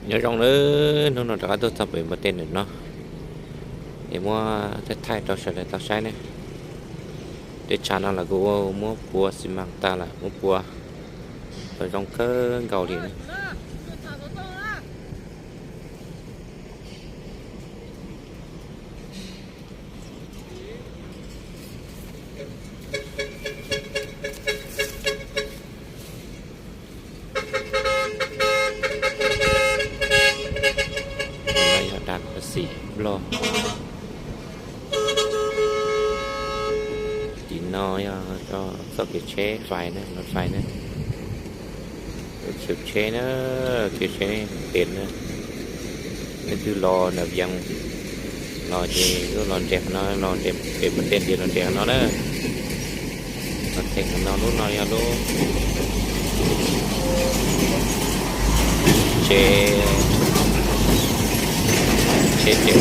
Nyob zoo nawb, hnub no rov qab tuaj txog pem npua teb ntawm no, es muab thaij thaij rau sawv daws tau saib ne. Tej tshav no los kuj muab pua xi mas tag lawm, muab pua tau zoo kawg nkaus li. Yog dav xim nplog. Tim no yog txoj kev tsheb fais na, los fais na. Lub tsheb na, kev tsheb ntev na. Leej twg los ntawm Vias los ces lub los nres qhov no, los nres pem npua teb ntiag los nres qhov no na. Los nres qhov no, lub no yog lub tsheb, tsheb tsev.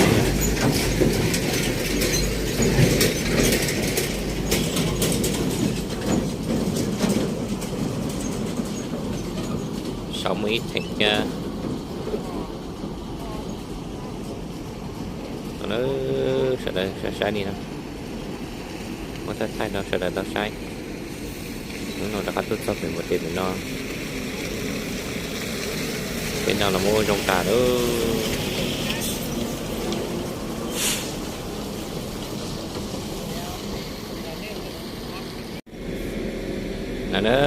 Saum muaj ib theem thiab. Sawv daws saib saib li no, muab thaij thaij rau sawv daws tau saib. Hnub no rov qab tuaj txog pem npua teb pem no, tej no los muab ua zoo tas lawm. Na,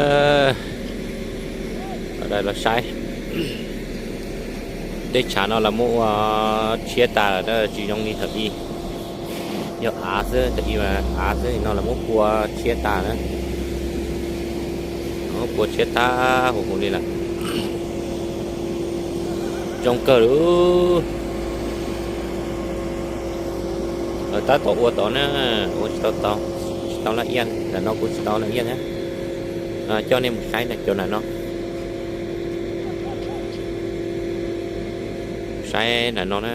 sawv daws los saib, tej tshav no los muab ua tshiab tas lawm, tsis zoo li thaum ub. Yog av xwb, thaum ub mas av xwb, no los muab pua tshiab tas na. Muab pua tshiab tag huv huv li lawm. Zoo kawg li. Tab tom ua tod na, ua tsis tau tau, tsis tau laj iaj, ntawm no kuj tsis tau laj iaj thiab. Coj nej mus saib ntawm cov ntawm no, saib ntawm no na.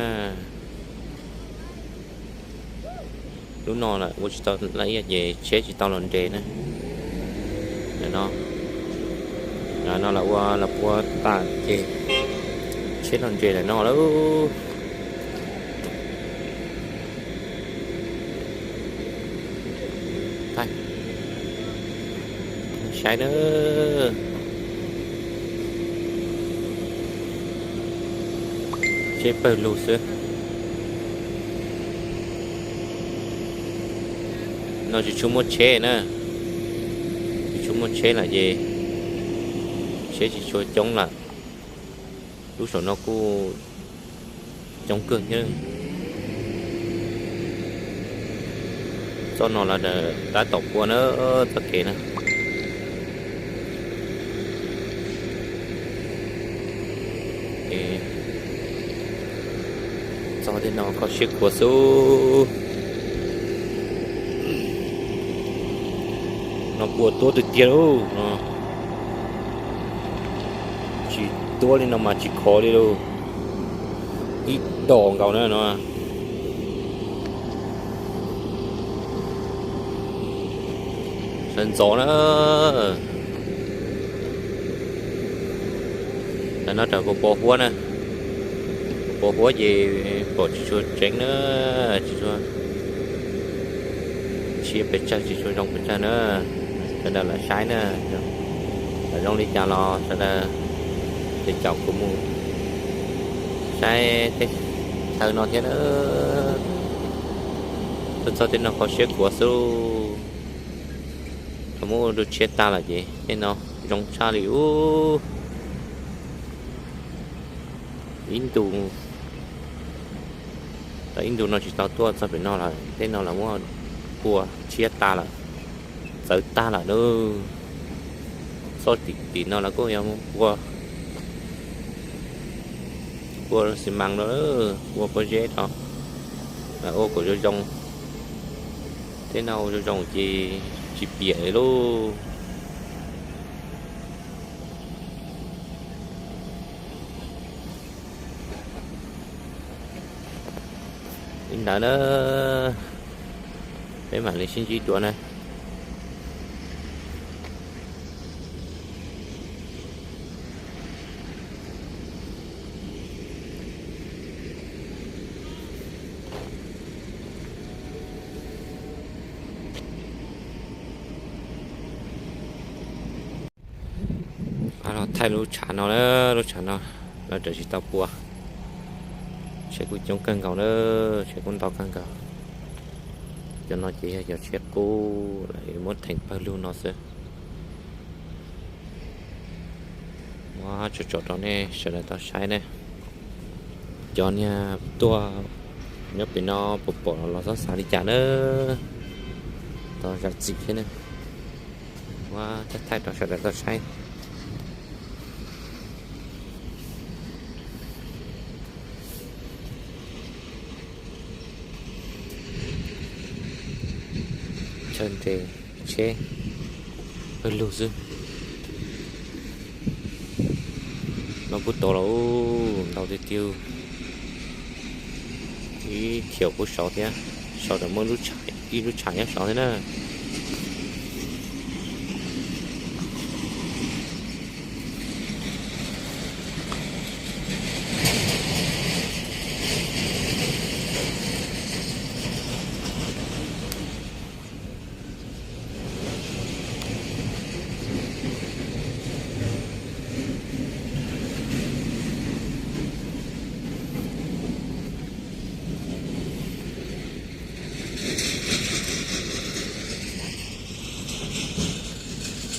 Lub no lawm ua tsis tau laj iaj ces tsheb tsis tau los nres na. Ntawm no, no los ua los pua tas ces tsheb los nres ntawm no lawm. Saib na, tsheb pawg lug xwb. No tsis tshua muaj tsheb na, tsis tshua muaj tsheb lawm ces tsheb tsis tshua coob lawm. Lub saum no kuj coob kawg thiab. Txoj no los tab tom pua na, txoj kev na. Txog tej no kho siab khuav xwb. No pua tuab tiag tiag lauj no. Tsis tuab li no mas tsis khov li lauj. Ib dos nkaus na no. Sawv ntxov na. Tam no raws pos huab na, pos huab ces pom tsis tshua tseev na, tsis tshua tshiab pes tsawg, tsis tshua zoo pes tsawg na. Sawv daws lam saib na, lam zoo li cas los sawv daws ces caum kuv mus saib tej chaw no thiab na. Tuaj txog tej no kho siab khuav xwb. Thaum muab ua tshiab tag lawm ces tej no zoo tshaj li ub. Ib ntus, tau ib ntus no tsis tau tuaj txog pem no lawm, tej no los muab pua tshiab tag lawm, txawv tag lawm na. Txoj tim tim no los kuj yog muab pua, pua xi mas rau, pua pob zeb rau, ua kom zoo zoo. Tej no ua zoo zoo ces tsis piam li lauj. Li ntawd na, peb mam li sib ntsib dua na. Thaij lub tshav no na, lub tshav no lawv raws tsis tau pua. Tsheb kuj coob kawg nkaus na, tsheb kuj ntau kawg nkaus. Cov no ces yog cov tsheb qub lawv muab theem pawg lug no xwb. Muab tso tso rau nej sawv daws tau saib ne. Cov niag tuaj nyob pem no puas pom los txhob xav li cas na, tau zam txim thiab na. Muab thaij thaij rau sawv daws tau saib. Chaw nres tsheb pawg lug xwb. No kuj tau los ntau tiag tiag, ib thiaum kuj saud thiab, saud tseem muaj ib lub tshav nyob saud thiab na.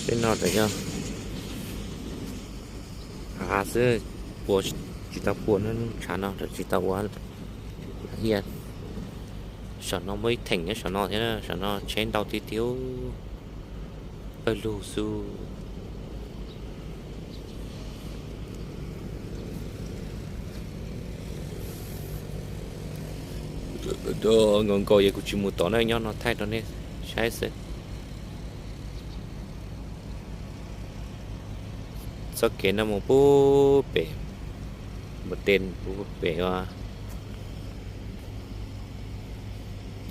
Peb no tseem yog av xwb, pua tsis tau pua na, lub tshav no tseem tsis tau ua. Saum no muaj ib theem nyob saum no thiab, saum no tsheb ntau tiag tiag, pawg lug xwb. Nkaus nkaus es kuv tsis mus tom na, nyob no thaij rau nej saib xwb. Txoj kev no mus pub pem, mus tes pub pem ua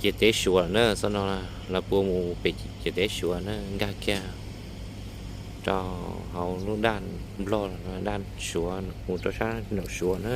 ciam teb Suav lawm na, txoj no lawv pua mus pem ciam teb Suav na, nkag kiag rau hauv lub daj Nplog los daj Suav mus rau sab nraum Suav na.